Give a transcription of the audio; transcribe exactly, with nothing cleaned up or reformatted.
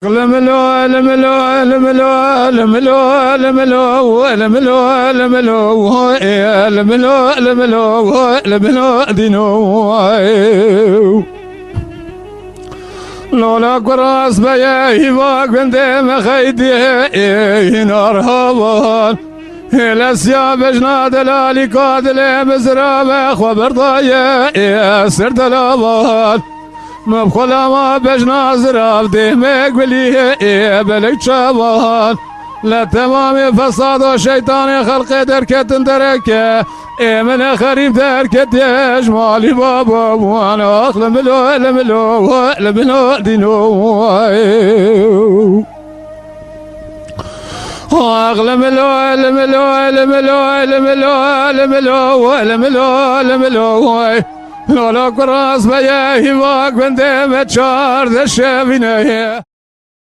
Limilo, limilo, limilo, limilo, limilo, limilo, limilo, limilo, limilo, limilo, dîno. Lola kuras beye hîva gundê me xeydî, hînar havan. Hêlesiya bejna delalî ka dilê min zirave xwe berdaye, ê ser delavan. Min bi xwe lama bejna zirav dê me gulî, ê belek çavan. Li temamê fesado şeytanê xelqê derketin dereke, ê min e xerîb derketiye ji malî baba wan. Ax li milo, li milo, li milo dîno. Ax li milo, li milo, li milo, li milo, li milo, li milo, li milo. Lola kuras beye hîva gundê me çardeh şevîne.